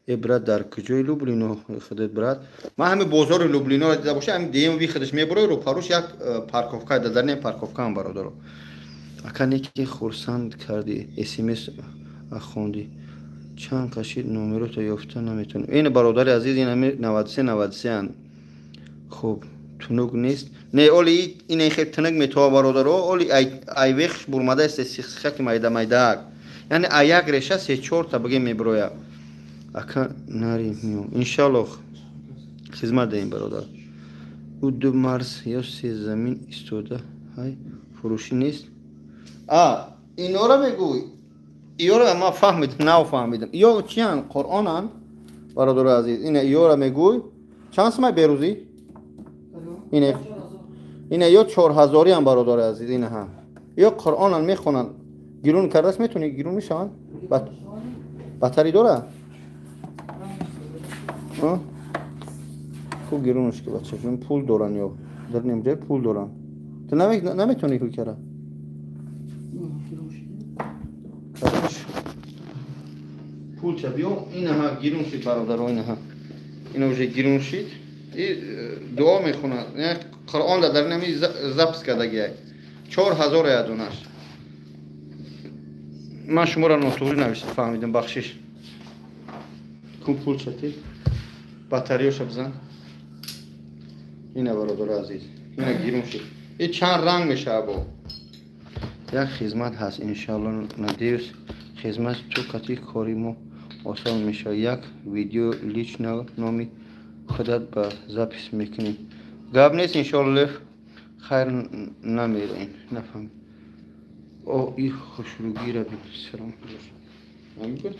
Э, брат, дар куҷои Люблино худет, брат? Ман ҳами бозори Люблиноро дида бошам, ҳами дуюм выход аш мебурои, рӯпарӯш як парковка, дар не парковкаам, бародаро. Ака, неки хурсанд кардӣ, смс хонди. Чанд қашид, номерото ёфта наметавонем. Ин, бародари азиз, ин ҳами 93 93 анд. Хуб, тунук нест? Не, оли ин хел тунук метова, бародаро. Оли айвехш бурмада аст, сихсихаки майда майдаак, яъне а як реша се чорта бигем мебироя. Ака, нари миём, иншаллоҳ, хизмат даем, бародар. Ӯ ду марс ё се замин истода ҳай фурӯшӣ нест? А, инора мегӯй? Иёра ман фаҳмидам, нав фаҳмидам. Ё чиян? Қуръонанд, бародари азиз. Ина иёра мегӯй? Чанд сумай берӯзӣ? Ина ё чорҳазориам, бародари азиз. Инаҳа, ё қуръонан мехонанд. Гирун кардааст, метавонӣ, гирун мешаванд. Батари дора, хуб гирунаш ки, бачаҷон, пул доранд ё дар немҷай пул доранд. Ту наметавонӣ ҳуй кара? Пулча биё. Инаҳа, гирун шид, бародаро. Инаҳа, ина уже гирун шид. Дуо мехонад. Қуръон дар нами запис кардагиай. 4000 ядунаш. Ман шуморо нотуғри навишт фаҳмидам, бахшиш. Кун пул чати? Батареяша бизан. Ина бародари азиз. Ина гирун шид. И чанд ранг мешава бо. Як хизмат ҳаст, иншалло, надеюсь, хизмат ту қати кори мо осон мешавад. Як видео лично номи худат ба запис мекунем. Гап нест, иншалло, лев хайр намераем. Нафаҳмид. О, и хушругира бин. Салом. Амин.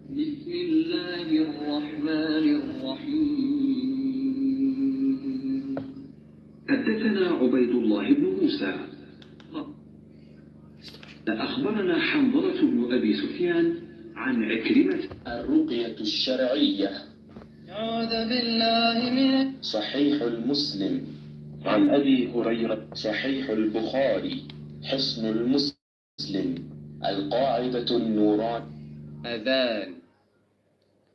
بسم الله الرحمن الرحيم. حدثنا عبيد الله بن موسى أخبرنا حنظلة بن أبي سفيان عن عكرمة. الرقية الشرعية. أعوذ بالله من صحيح المسلم عن أبي هريرة. صحيح البخاري. حصن المسلم. القاعدة النوران. أذان.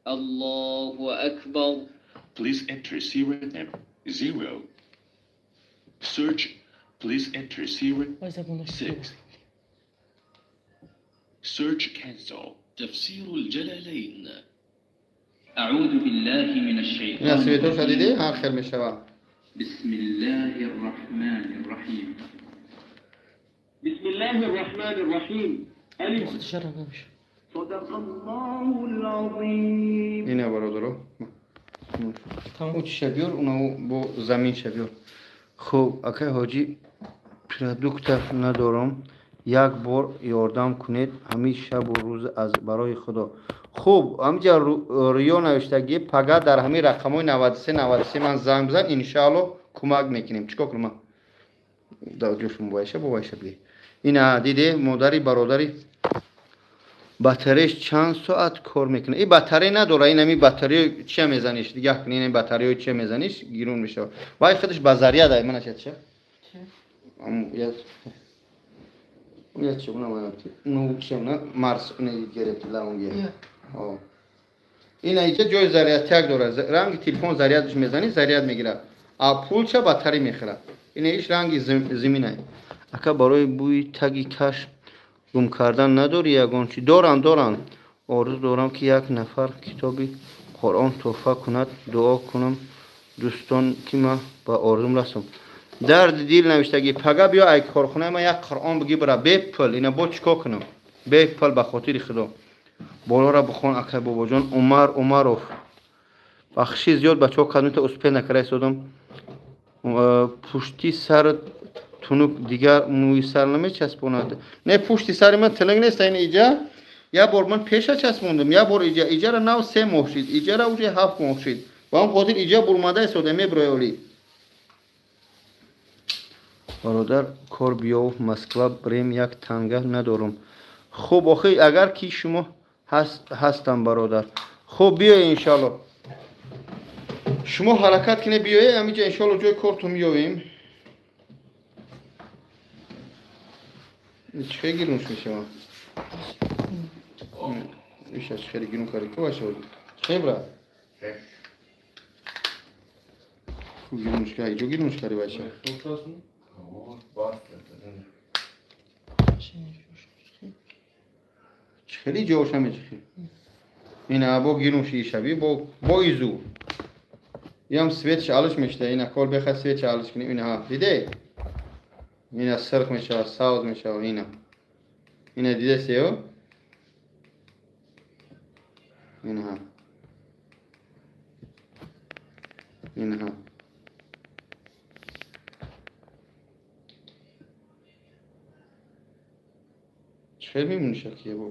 الله أكبر. Please enter 0 0. Search. Please enter 0 6. Search cancel. تفسير الجلالين. أعوذ بالله من الشيطان. ина светоша диди, ҳар хел мешава. بسم الله الرحمن الرحيم. بسم الله الرحمن الرحيم. ألف. صدق الله العظيم. Ина бародаро. Ӯ чиша биёр, уна бо заминша биёр. Хуб, акай ҳоҷӣ, продукта надорам. Як бор ёрдам кунед, ҳамин шабу рӯз аз барои Худо. Хуб, ҳаминҷа риё навиштагӣ, пага дар ҳамин рақамҳои 93 93 ман занг бизан, иншаалло кӯмак мекунем. Чикор кунам? Ҷош мубайша, бобайша бигӣ. Ина диде, модари бародари батареяш чанд соат кор мекунад? И батарея надора, ин ҳамин батарея чия мезаниш? Дигаҳ кун, ин батареяи чия мезаниш, гирун мешавад. Вай худаш ба заряд ай, мана ча? Я чӣ, ну чӣ, Марс гирифт лаунге. Ина иҷа ҷои зарядтяг дорад. Ранги телефон зарядш мезанӣ, заряд мегирад. А пулча батарея мехӯрад. Ина иш ранги зиминай. Ака, барои бӯи таги каш гум кардан надорӣ ягон чи? Дорам, дорам. Орзу дорам, ки як нафар китоби Қуръон тӯҳфа кунад. Дуо кунам, дӯстон, ки ман ба орзум расам. Дарди дил навиштагӣ, пага биё ай корхонаи ман як Қуръон бигӣ бира бепул. Ина бо чикор кунам? Бепул, ба хотири Худо. Болора бихон, акай бобоҷон. Умар Умаров. Бахши зиёд, бачаҳо, кадомита успел накарда истодам. Пушти сар тунук, дигар мӯи сар намечаспонад. Не, пушти сари ман тунук нест, ин иҷа як бор ман пеша часпондам, як бор иҷа. Иҷара нав 3 моҳ шид, иҷара уже 7 моҳ шид. Ба он хотир иҷа бурмада истода мебирои олӣ. Бародар, кор биёв Москва брем, як танга надорам. Хуб, охи, агар ки шумо ҳастам, бародар. Хуб, биёед иншалло. Шумо ҳаракат кунед, биёед, ҳаминҷа иншалло ҷои кортон меёвем. Чӣ хеле гирунш мешавад? Иша чӣ хеле гирун карди? Ку ваша? Чӣ бра? Ку гирунш карди? Ҷо гирунш карди ваша? Чӣ хеле ҷоша мечихи? Ина бо гирунши ишави, бо изу. Ям светш алиш мешта, ина кор беха светш алиш кунӣ, ина ҳа, диде? Ина сирх мешава, савз мешава, ина. Ина дидесеё? Ина ҳа. Ина ҳа. Чӣ хел мемонӣ шакия бо?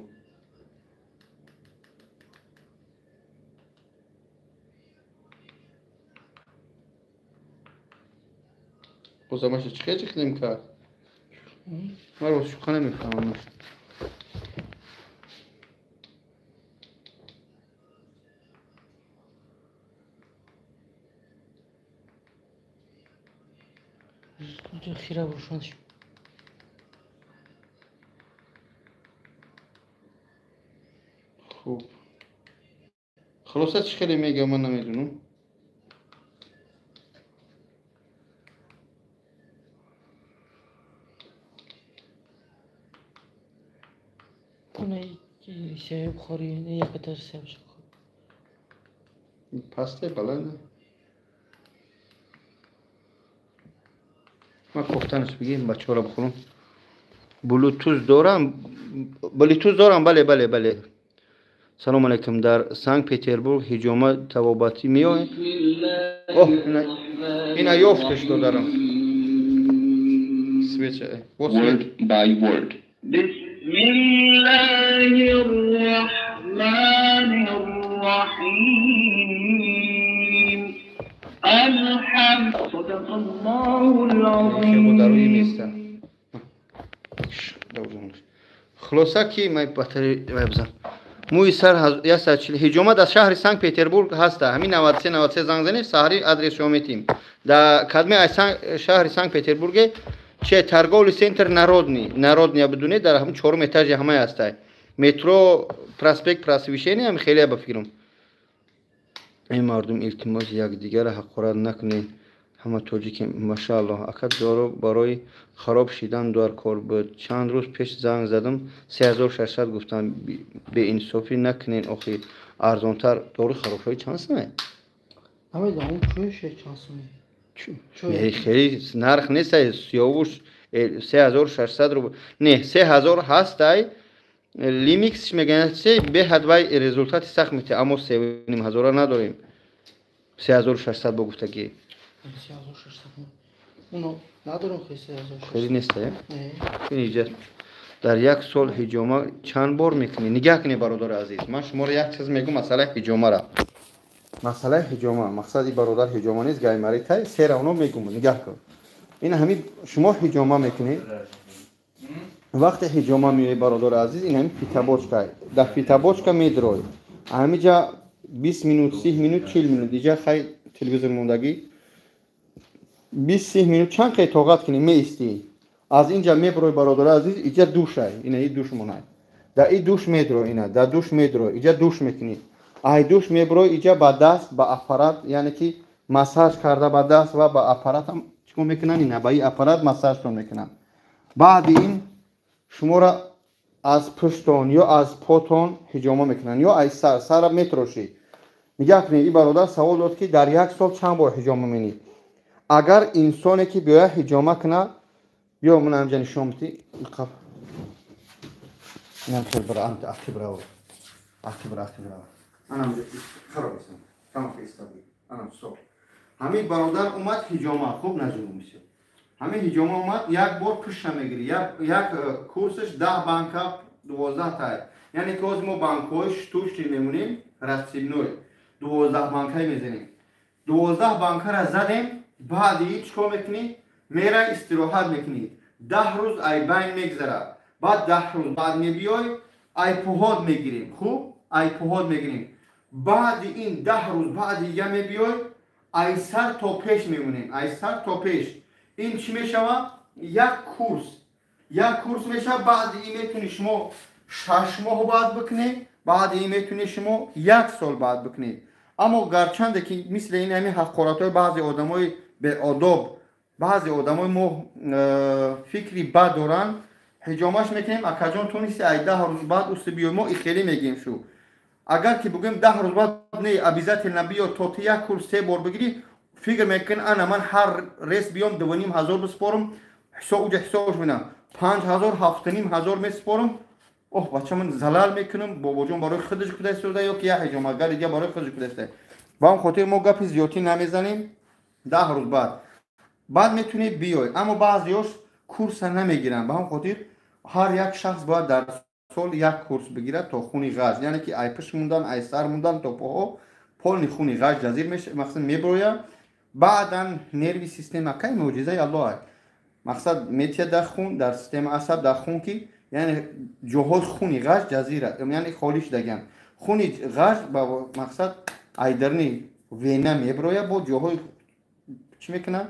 Бозамаша чӣ хел чихлем кард? Ман рост шӯха намефаҳмам. Хира равшан шуд. Хуб. Хулоса чӣ хеле мегӯям, ман намедонам. Пасте баланде. Ман кофтанаш бигем, бачаҳоро бихӯрам. Блютуз дорам, блютуз дорам, бале, бале, бале. Салом алейкум, дар Санкт-Петербург ҳиҷома тавобатӣ меояд? Оҳ, ина ёфтеш додарам. Свеча. Word by word. Бисмиллаҳир-раҳмонир-раҳим. Алҳамд садақаллоҳул-азим. Хулоса ки ман батарея бизан. Мӯи сар 140 ҳиҷома дар шаҳри Санкт-Петербург ҳаста. Ҳамин 93 93 занг занед, саҳари адрес шумо метиҳем. Дар кадме аз шаҳри Санкт-Петербурге че торговый центр Народный, Народный бидуне дар ҳамин чорум этажи ҳамаи ҳастай. Метро проспект Просвещения ҳам хеле ба фикрам. Эй мардум, илтимос якдигарро ҳақорат накунед. Ҳама тоҷикем, машааллоҳ. Ака дору барои хароб шидан дар кор буд. Чанд рӯз пеш занг задам, 3600 гуфтам. Беинсофӣ накунед охи, арзонтар. Дору харобшавӣ чанд сумае? Намедонам, чӯше чанд сумае. Хеле нарх нест, сиёвуш 3600 рубл. Не, 3000 ҳастай. Лимикс мегӯянд, се беҳад вай результати сахт метиҳад, аммо 3500 надорем. 3600 бо гуфтагӣ. 3600. Уно надорам хеле 3600. Хеле нест, э? Инҷа дар як сол ҳиҷома чанд бор мекунӣ? Нигаҳ кунед, бародари азиз. Ман шуморо як чиз мегӯм, масъалаи ҳиҷомаро. Масъалаи ҳиҷома, мақсади бародар ҳиҷома нест, гаймаритай, се равно мегӯм, нигаҳ кун. Ин ҳамин шумо ҳиҷома мекунед. Вақте ҳиҷома меои, бародари азиз, ин ҳамин фитобочка. Дар фитобочка медрои. Ҳаминҷа 20 минут, 30 минут, 40 минут. Иҷа хай телевизор мондагӣ. 20-30 минут чанд қай тоқат кунӣ, меистӣ. Аз инҷа меброи, бародари азиз, иҷа душай. Ина и душ монай. Дар и душ медрои, ина, дар душ медрои, иҷа душ мекунӣ. Ай душ меброи, иҷа ба даст, ба аппарат, яъне ки массаж карда ба даст ва ба аппарат ҳам чикор мекунанд? Ина, ба и аппарат массажтон мекунанд. Баъди ин шуморо аз пуштон ё аз потон ҳиҷома мекунанд, ё аз сар, сара метрошӣ. Нигаҳ кунед, ин бародар савол дод, ки дар як сол чанд бор ҳиҷома менӣ? Агар инсоне ки биёяд ҳиҷома кунад, биё ман ҳамҷа нишон бидӣ. Инам хел бира, ақиб рав. Ақиб ра, ақиб рав. Анам хароб истам. Тамом истам. Анам стоп. Ҳамин бародар омад ҳиҷома, хуб наҷум мисел. Ҳамин ҳиҷома омад, як бор пушта мегирӣ. Як курсаш 10 банка 12 тай. Яъне ки ҳозир мо банкҳои штучный мемонем, расцепной. 12 банкаи мезанем. 12 банкара задем, баъди чӣ кор мекунӣ? Мерай истироҳат мекунӣ. 10 рӯз ай байн мегзарад. Баъд 10 рӯз баъд мебиёй, ай пуҳод мегирем. Хуб? Ай пуҳод мегирем. Баъди ин 10 рӯз баъди я мебиёй, ай сар то пеш мемонем. Ай сар то пеш. Ин чӣ мешавад? Як курс. Як курс мешавад, баъди ин метавонӣ шумо 6 моҳ баъд бикунед, баъди ин метавонӣ шумо 1 сол баъд бикунед. Аммо гарчанде ки мисли ин ҳамин ҳақоратҳои баъзе одамои беодоб, баъзе одамои мо фикри бад доранд, ҳиҷомаш мекунем, акаҷон ту нисти ай 10 рӯз баъд уси биёй, мо ихелӣ мегӯем шу. Агар ки бигӯем 10 рӯз баъд не, обязательно биё, то ту як курс се бор бигирӣ, фикр мекунӣ, ана ман ҳар рес биём 2500 биспорам, ҳисоб уҷа ҳисобш менам, 5000, 7500 месупорам, оҳ бача ман залал мекунам, бобоҷон барои худаш куда истода ё ки як ҳиҷомагар дига барои худаш куда истода. Ба он хотир мо гапи зиёдтӣ намезанем. 10 рӯз баъд метавонӣ биёй, аммо баъзеёш курса намегиранд. Ба он хотир ҳар як шахс бояд дар сол як курс бигирад то хуни ғаж, яъне ки ай пушт мондан, ай сар мондан то поҳо полни хуни ғаж ҷазир мешавад, мақсад меброяд. Баъдан нерви система кай мӯъҷизаи Аллоҳ аст, мақсад метиҳад дар хун, дар система асаб, дар хун ки яъне ҷоҳои хуни ғаж ҷазира, яъне холӣ шудагианд. Хуни ғаж ба мақсад айдарни вена меброяд, бо ҷоҳои чӣ мекунад?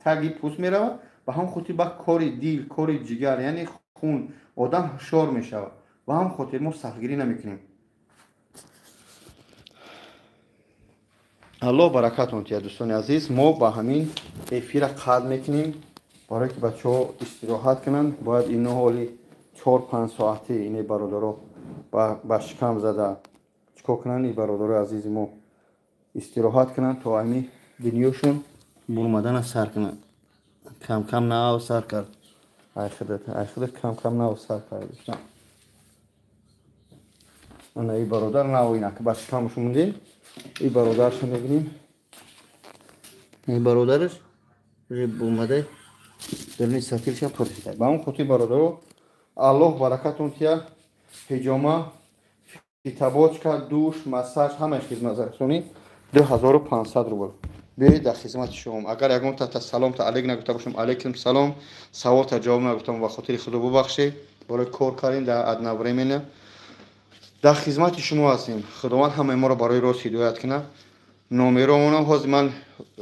Таги пӯст меравад. Ба ҳам хотир ба кори дил, кори ҷигар, яъне хун одам ҳушёр мешавад. Ба ҳам хотир мо сахтгирӣ намекунем. Аллоҳ баракатон тиҳад, дӯстони азиз. Мо ба ҳамин эфира қатъ мекунем, барое ки бачаҳо истироҳат кунанд. Бояд ино ҳоли 4-5 соати ини бародаро ба шикам зада чикор кунанд? И бародарои азизи мо истироҳат кунанд, то ҳамин дунёшон бурмадана сар кунанд. Кам-кам нав сар кард. Ай худат, ай худат кам-кам нав сар кард. Ана и бародар нав ина ки ба шикамаш мондем. И бародарша мебинем. И бародараш омада дарни сатилша пур шуда. Ба он хотир бародаро, Аллоҳ баракатон тия. Ҳиҷома, фитобочка, душ, массаж, ҳамаи хизматрасонӣ 2500 рубл. Биёед, дар хизмати шумом. Агар ягон та салом та алейк нагуфта бошам, алейкум салом. Савол та ҷавоб нагуфтам, ба хотири худо бубахшед. Барои кор кардем дар одновременно. Дар хизмати шумо ҳастем. Худованд ҳамаи моро барои рост ҳидоят кунад. Номеромонам ҳозир ман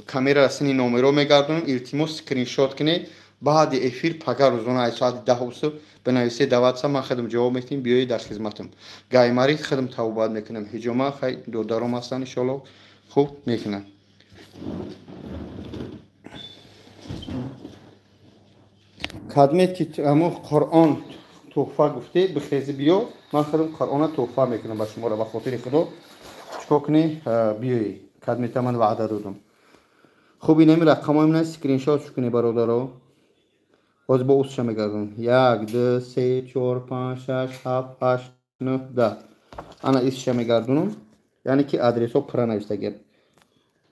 камера сини номеро мегардонам. Илтимос, скриншот кунед. Баъди эфир пага рӯзона аз соати 10 бинависед даватса, ман худам ҷавоб медиҳем. Биёед, дар хизматам. Гаймарид худам тавбат мекунам. Ҳиҷома хай додаром ҳастанд, иншоалло хуб мекунанд. Кадмет ки ҳамон Қуръон туҳфа гуфтед, бихези биё, ман худам Қуръона туҳфа мекунам ба шуморо, ба хотири худо. Чикор кунӣ? Биёӣ. Кадмета ман ваъда додам. Хуб, инами рақамҳои ман скриншот кунӣ, бародаро. Ҳозир бо усша мегардонам. 1, 2, 3, 4, 5, 6, 7, 8, 9, 10. Ана исша мегардонам. Яъне ки адресҳо пурра навиштагият.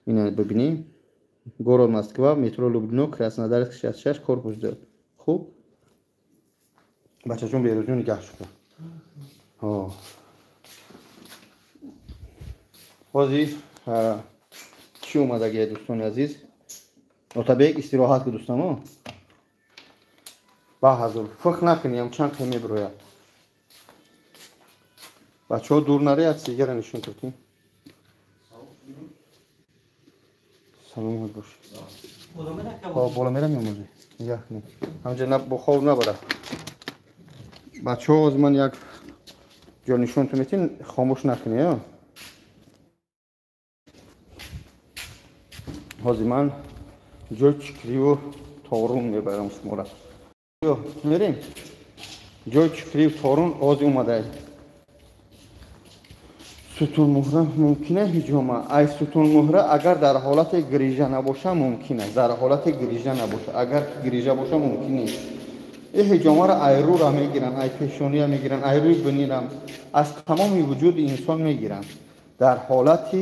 Ина бибинӣ. Город Москва, метро Люблино, Краснодарск 66, корпус 2. Хуб, бачаҷон, Берӯзҷон, нигаҳ шуд. Ҳозир чӣ омадагия, дӯстони азиз? Отабек, истироҳат ку, дӯстамо. Ба ҳазур фикр накунем, чанд қи мебирояд. Бачаҳо, дур нареяд, сигара нишон кардем. Саломат бош. Боло мерам ё мози? Нигоҳ кунед. Ҳамҷа бо хоб набара. Бачаҳо, ҳозир ман як ҷо нишонтон метин, хомӯш накунед. Ҳозир ман ҷои чикриву торун мебарам шуморо. Мерем. Ҷои чикриву торун ҳозир омадае. Сутунмуҳра мумкина ҳиҷома? Ай сутунмуҳра агар дар ҳолати грижа набоша, мумкин аст. Дар ҳолати грижа набоша. Агар грижа боша, мумкин нест. И ҳиҷомаро айрӯра мегиранд, ай пешония мегиранд, айрӯи бинирам, аз тамоми вуҷуди инсон мегиранд. Дар ҳолати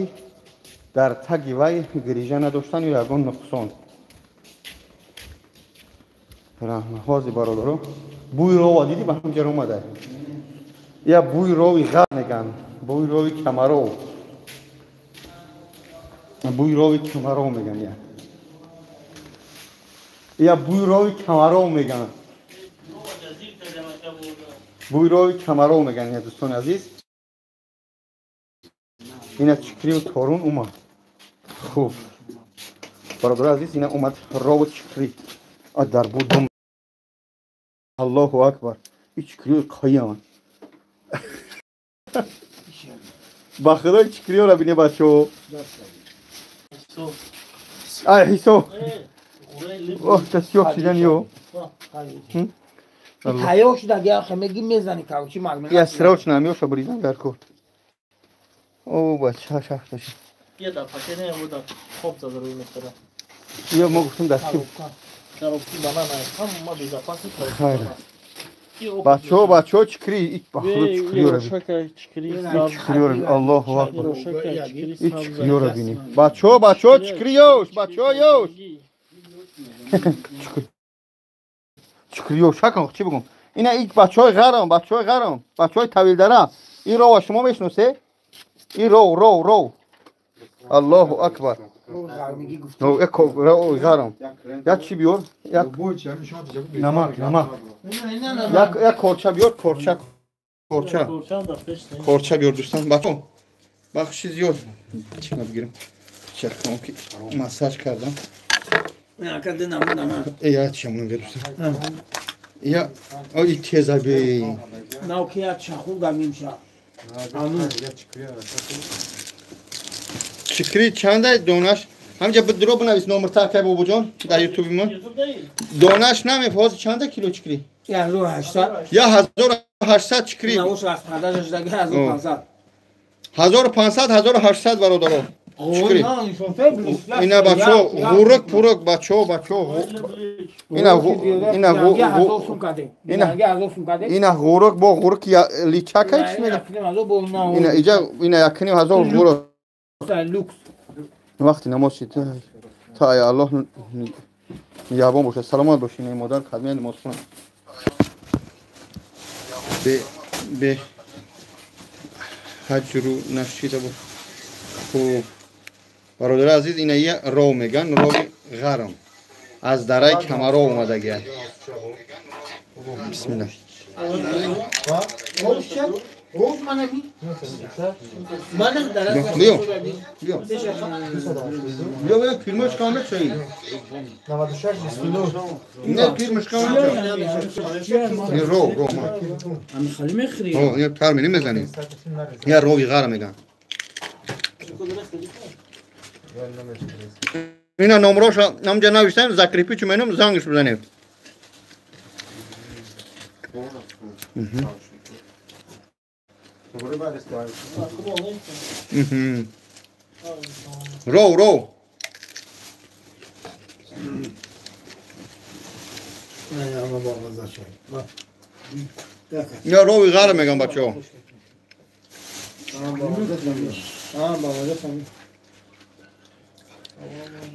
дар таги вай грижа надоштан ё ягон нуқсон. Раҳма, ҳозир бародаро, бӯи рова дидӣ, ба ҳамҷара омада. Я бӯи рови ғар мегӯянд, бӯи рови камаров. Бӯи рови камаров мегӯянд я. Я бӯи рови камаров мегӯянд. Бӯи рови камаров мегӯянд я, дӯстони азиз. Ина чикриву торун омад. Хуб. Бародари азиз, ина омад рову чикри. А дар будум. Аллоҳу акбар. И чикриё қаяман. Ба худо чикриёра бинед, бачаҳо. Ай ҳисоб. Оҳ, та сиёҳ шидан ё. Тайёр шуда гия меги мезани, короче, мармелад. Я срочно амёша буридам дар кор. О, бача, шахташи. Я дар пакет не, дар хоб зада рӯи мехӯрам. Ё мо гуфтем дар ки. Коробки банан ҳама безопасный. Хайр. Бачаҳо, бачаҳо, чикри, ба худо чикриёра бин. Чикриёра бин. Аллоҳу акбар. И чикриёра бинед. Бачаҳо, бачаҳо, чикриёш, бачаҳо, ёш. Чикриёш, ҳакан чӣ бигӯм? Ина ик бачаҳои ғарам, бачаҳои ғарам, бачаҳои тавилдара. Ин рова шумо мешиносед? Ин ров, ров, ров. Аллоҳу акбар. Ғарам. Як чӣ биёр? Як намак, намак. Як корча биёр, корча, корча. Корча биёр, дӯстон. Бачаҳо, бахши зиёд. Чӣ бигирам? Чакам ки массаж кардам. Я чамон дӯстон. Я ой теза би. Науки я чаху гамимша. Ану. Чикри чанда донаш? Ҳамҷа бидро бинавис номер та бобоҷон дар ютуби мо. Донаш намефоз чанда кило чикри? 1800. 1800 чикри. 1500. 1500 1800 бародаро. Чикри. Ина бачо ғурак пурак бачо бачо. Ина ина ина ғурак бо ғурак личака чӣ мега? Ина иҷа ина 1500 ғурак. Люкс. Вақти намоз шид та ай Аллоҳ нигаҳбон бошад. Саломат бошед. Ин модар кадмия намоз хонад. Бе ҳаҷру нашида буд. Хуб бародари азиз, ина я ров меган, рови ғарм аз дараи Камаро омадагия. Бисмиллаҳ. Биё биё биё биё филмаш камет шои 96 29. Не филмаш камет. Не ров ров ма. Ами хали мехри. О, не тар мезанем. Я рови ғарм меган. Ина номроша намҷа навиштам, закрепи чу менам зангш бизанем. Ров ров. Я рови ғарм меган бачаҳо.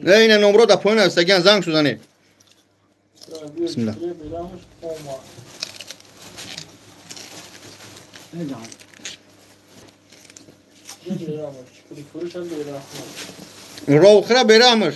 Не ина номро дар поён навистагиан, занг шудане. Бисмиллаҳ. Ровхра бераҳмаш.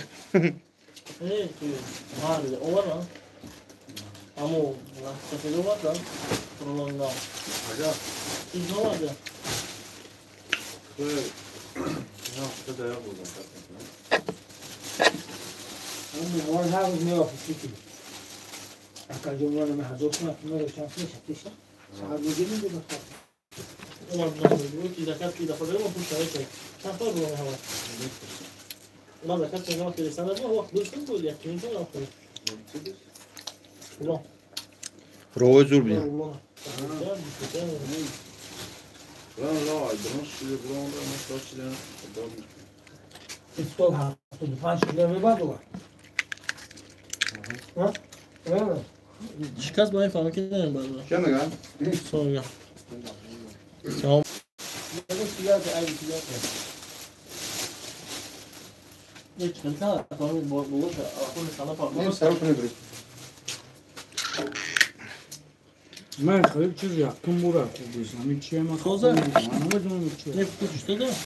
Рови зур бия. Шикаст ба ин фаҳма ки намебарад. Чӣ мегӯяд? Соня. Салом. Ман хеле чиз якум бура хуб ами чиема. Тоза? Намедонам чие. Не, что да?